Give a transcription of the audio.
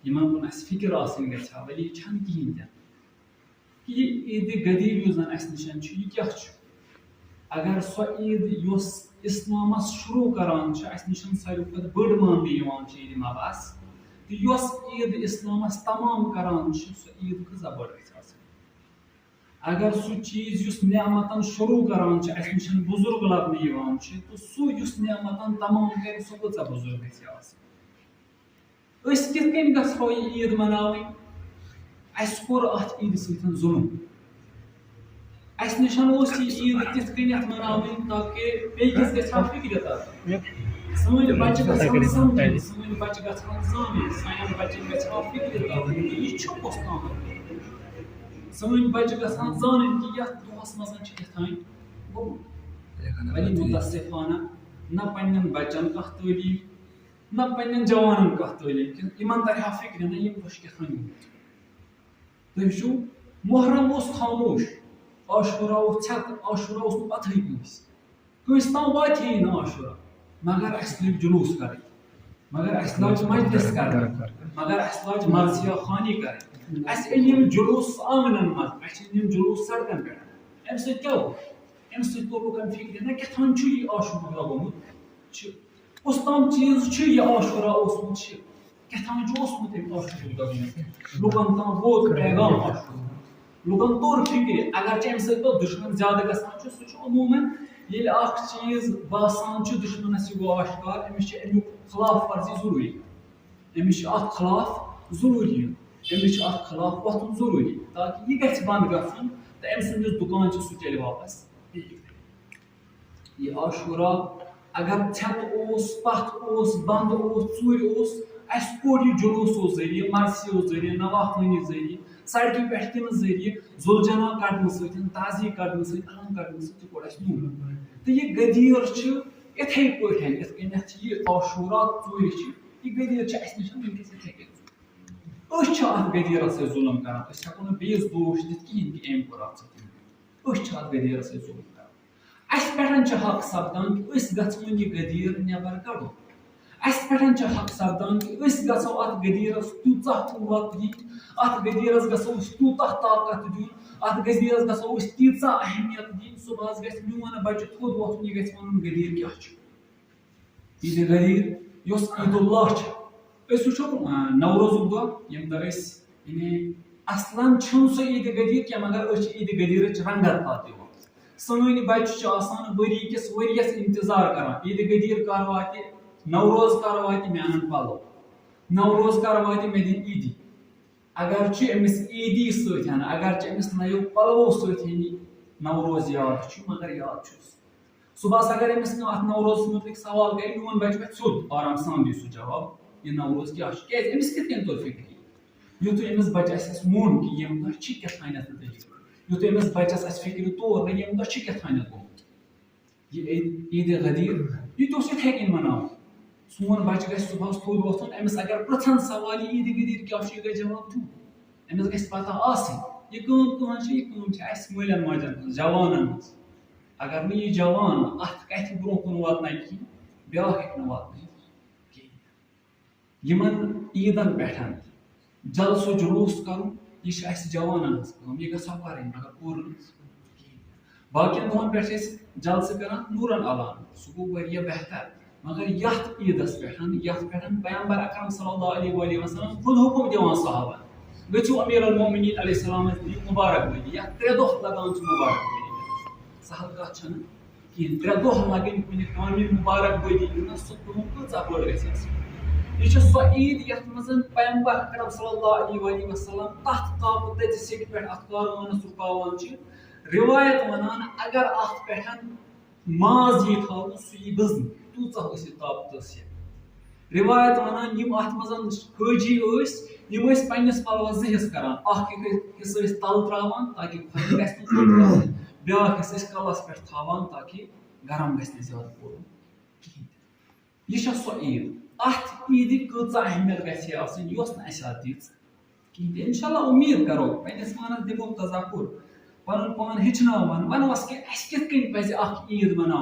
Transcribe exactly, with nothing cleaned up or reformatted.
یِمن کُن اَسہِ فِکر آسٕنۍ گژھِ ہا، ولی یہِ چھَنہٕ کِہیٖنۍ تہِ نہٕ۔ کہِ یہِ عیٖدِ غدیٖر یُس زَن اَسہِ نِش چھُ، یہِ کیٛاہ چھُ؟ اگر سۄ عیٖد، یۄس اِسلامَس شروٗع کران چھِ، اَسہِ نِش ساروی کھۄتہٕ بٔڑ ماننہٕ یِوان چھِ عیٖدِ مبعث، تہٕ یۄس عیٖد اِسلامَس تمام کران چھِ، سۄ عیٖد کۭژاہ بٔڑ گژھِ آسٕنۍ؟ اگر سُہ چیٖز، یُس نعمتن شروٗع کران چھِ، اَسہِ نِش بُزرگ لبنہٕ یِوان چھِ، تہٕ سُہ، یُس نعمتن تمام کرِ، سُہ کۭژاہ بُزرگ گژھِ آسٕنۍ؟ أسۍ کِتھ کٔنۍ گژھو یہِ عیٖد مناوٕنۍ؟ اَسہِ کوٚر اَتھ عیٖدِ سۭتۍ ظُلُم۔ اَسہِ نِش اوس یہِ عیٖد تِتھ کٔنٮ۪تھ مناوٕنۍ، تاکہِ بیٚیہِ کِس گژھِ ہا فِکرِ تَتھ۔ سٲنۍ بَچہِ گژھِ ہا سَمجھٕنۍ، سٲنۍ بَچہِ گژھِ ہا زانٕنۍ، سانٮ۪ن بَچَن گژھِ ہا فِکرِ تَتھ، یہِ چھُ کُس تام۔ سٲنۍ بَچہِ گژھِ ہا زانٕنۍ کہِ یَتھ دۄہَس منٛز چھِ کیٛاہ تام گوٚمُت۔ ولی متاسفانہ نہ پننٮ۪ن بچن کانٛہہ تعلیٖم، نہ پننٮ۪ن جوانن کانٛہہ تعلیٖم، کہِ یِمن ترِ ہا فِکرِ، نہ یِم دۄہ چھِ کیٛاہ تام گٔمٕتۍ۔ تُہۍ وٕچھِو، محرم اوس خاموش، عاشورہ اوس ژھٮ۪تہٕ، عاشورہ اوس نہٕ پتہٕے کٲنٛسہِ۔ کٲنٛسہِ تام واتہِ ہے نہٕ عاشورہ، مگر اَسہِ لٔگۍ جلوٗس کرٕنۍ، مگر اَسہِ لاج مجلس کرٕنۍ، مگر اَسہِ لاج مرثیہ خوانی کرٕنۍ۔ اَسہِ أنۍ یِم جلوٗس آنگنن منٛز، اَسہِ أنۍ یِم جلوٗس سڑکن پٮ۪ٹھ۔ اَمہِ سۭتۍ کیٛاہ گوٚو؟ اَمہِ سۭتۍ کوٚر لُکن فِکرِ، نہ کیٛاہ تام چھُ یہِ عاشورہ گوٚمُت، چھُ کُس تام چیٖز چھُ یہِ عاشورہ اوسمُت، چھُ کیٛاہ تام چھُ اوسمُت أمۍ عاشورہ گوٚمُت۔ لُکن تام ووت پیغام عاشورہ، لُکن توٚر فِکرِ، اگرچہِ اَمہِ سۭتۍ پتہٕ دُشمن زیادٕ گژھان چھُ، سُہ چھُ عموٗماً ییٚلہِ اکھ چیٖز باسان چھُ دُشمنس یہِ گوٚو آشکار، أمِس چھِ اَمیُک خلاف ورزی ضروٗری۔ أمِس چھُ اَتھ خلاف ضروٗری یُن، أمِس چھُ اَتھ خلاف وۄتھُن ضروٗری، تاکہِ یہِ گژھِ بنٛد گژھُن تہٕ أمۍ سُنٛد یُس دُکان چھُ، سُہ چلہِ واپس۔ یہِ عاشورہ اگر ژھٮ۪تہٕ اوس، پتھ اوس، بنٛد اوس، ژوٗرِ اوس، اَسہِ کوٚڑ یہِ جلوٗسو ذٔریعہٕ، مرثیو ذٔریعہٕ، نواخوٲنی ذٔریعہٕ، سڑکہِ پٮ۪ٹھ تِم ذٔریعہٕ، ذوالجناح کڑنہٕ سۭتۍ، تعزیہ کڑنہٕ سۭتۍ، علم کڑنہٕ سۭتۍ، یہِ کوٚڑ اَسہِ نوٗر۔ تہٕ یہِ غدیٖر چھِ یِتھَے پٲٹھۍ، یِتھ کٔنٮ۪تھ یہِ عاشورہ ژوٗرِ چھِ، یہِ غدیٖر چھِ اَسہِ نِش وٕنکیٚس یِتھَے کٔنۍ۔ أسۍ چھِ اَتھ غدیٖرَس سۭتۍ ظُلُم کران، أسۍ ہٮ۪کو نہٕ بیٚیِس دوش دِتھ کِہیٖنۍ کہِ أمۍ کوٚر اَتھ سۭتۍ ظُلُم۔ أسۍ چھِ اَتھ غدیٖرَس سۭتۍ ظُلُم کران۔ اَسہِ پٮ۪ٹھ چھِ حق سپدان کہِ أسۍ گژھو یہِ غدیٖر نٮ۪بر کڑُن۔ اَسہِ پٮ۪ٹھ چھِ حق سپدان کہِ أسۍ گژھو اَتھ غدیٖرَس تیوٗژاہ قوت دِنۍ، اَتھ غدیٖرَس گژھو أسۍ تیوٗتاہ طاقت دیُن، اَتھ غدیٖرَس گژھو أسۍ تیٖژاہ اہمیت دِنۍ، صُبحَس گژھِ میون بَچہٕ تھوٚد وۄتھُن، یہِ گژھِ وَنُن، غدیٖر کیٛاہ چھُ؟ عیٖدِ غدیٖر، یۄس عیٖد اللہ چھِ۔ أسۍ وٕچھو، آ، نوروزُک دۄہ، ییٚمہِ دۄہ أسۍ، یعنی، اصلاً چھُنہٕ سُہ عیٖدِ غدیٖر کینٛہہ، مگر أسۍ چھِ عیٖدِ غدیٖرٕچ رنگت پتہٕ دِوان۔ سٲنۍ بچہِ چھِ آسان ؤری کِس ؤریَس انتظار کران، عیٖدِ غدیٖر کر واتہِ، نوروز کر واتہِ، مےٚ اَنَن پلو، نوروز کر واتہِ، مےٚ دِن عیٖدی۔ اگرچہِ أمِس عیٖدی سۭتۍ ہن، اگرچہِ أمِس نَیو پلوو سۭتۍ ہن یہِ نوروز یاد چھُ، مگر یاد چھُس۔ صُبحس اگر أمِس کانٛہہ اَتھ نوروزس مُتعلِق سوال کرِ، میون بچہِ وَتھِ سیوٚد آرام سان دِیہِ سُہ جواب، یہِ نوروز کیٛاہ چھُ؟ کیٛازِ أمِس کِتھ کٔنۍ توٚر فِکرِ؟ یُتھُے أمِس بچس اَسہِ ووٚن کہِ ییٚمہِ دۄہ چھِ کیٛاہ تانٮ۪تھ دٔلیٖل، یُتھُے أمِس بچس اَسہِ فِکرِ تور لٔگۍ، ییٚمہِ دۄہ چھِ کیٛاہ تانٮ۪تھ گوٚمُت۔ یہِ عید، عیٖدِ غدیٖر، یہِ تہِ اوس یِتھَے کٔنۍ مَناوُن۔ سون بَچہٕ گژھِ صُبحَس تھوٚد وۄتھُن، أمِس اگر پرٛژھن سوال، یہِ عیٖدِ غدیٖر کیٛاہ چھُ، یہِ گژھِ جواب دیُن۔ أمِس گژھِ پَتہ آسٕنۍ، یہِ کٲم کٕہٕنٛز چھِ، یہِ کٲم چھِ اَسہِ مٲلٮ۪ن ماجٮ۪ن ہٕنٛز، جوانَن ہٕنٛز۔ اگر نہٕ یہِ جوان اَتھ کَتھِ برٛونٛہہ کُن واتنایہِ کِہیٖنۍ، بیٛاکھ ہیٚکہِ نہٕ واتنٲیِتھ کِہیٖنۍ۔ یِمن عیٖدن پٮ۪ٹھ جلسہٕ جلوٗس کرُن، یہِ چھِ اَسہِ جوانن ہٕنٛز کٲم، یہِ گژھو کرٕنۍ، مگر کوٗرن ہٕنٛز کٲم کِہیٖنۍ۔ باقین دۄہن پٮ۪ٹھ چھِ أسۍ جلسہٕ کران نوٗرن علان، سُہ گوٚو واریاہ بہتر، مگر یتھ عیٖدس پٮ۪ٹھ، یتھ پٮ۪ٹھ پیغمبر اکرم صلی اللہ علیہ وآلہ وسلم خود حکم دِوان صحابن، گٔژھِو امیر المومنین علیہ السلامس دِیِو مبارک بٲدی، یتھ ترٛےٚ دۄہ لگان چھِ مبارک بٲدی۔ سہل کتھ چھنہٕ۔ کِہیٖنۍ۔ ترٛےٚ دۄہ لَگٕنۍ کُنہِ کامہِ مُبارک بٲدی دِنَس، سُہ کٲم کۭژاہ بٔڑ گژھِ آسٕنۍ۔ یہِ چھِ سۄ عیٖد یَتھ منٛز پیغمبر اکرم صلی اللہ علیہ وآلہ وسلم تَتھ تاپہٕ تٔژِ سیٚکہِ پٮ۪ٹھ اَتھ کاروانَس رُکاوان چھِ۔ رِوایت وَنان، اگر اَتھ پٮ۪ٹھ ماز یی تھاونہٕ، سُہ یی بٕزنہٕ، تیٖژاہ ٲس یہِ تاپہٕ تٔژ سیٚکھ۔ رِوایت وَنان، یِم اَتھ منٛز حٲجی ٲسۍ، یِم ٲسۍ پنٛنِس پَلوَس زٕ حِصہٕ کَران، اَکھ حِصہٕ ٲسۍ تَل ترٛاوان تاکہِ خۄشٕک گژھِ نہٕ، بیٛاکھ حِصہٕ ٲسۍ کَلَس پٮ۪ٹھ تھاوان تاکہِ گرم گژھِ نہٕ زیادٕ پوٚرُن کِہیٖنۍ تہِ۔ یہِ چھےٚ سۄ عیٖد۔ اَتھ عیٖدِ کۭژاہ اہمیت گژھِ ہے آسٕنۍ، یۄس نہٕ اَسہِ اَتھ دِژ کِہیٖنۍ تہِ۔ اِنشاءاللہ اُمید کَرو، پنٛنِس پانَس دِمو تذکُر، پَنُن پان ہیٚچھناوان، وَنوَس کہِ اَسہِ کِتھ کٔنۍ پَزِ اَکھ عیٖد مَناوٕنۍ۔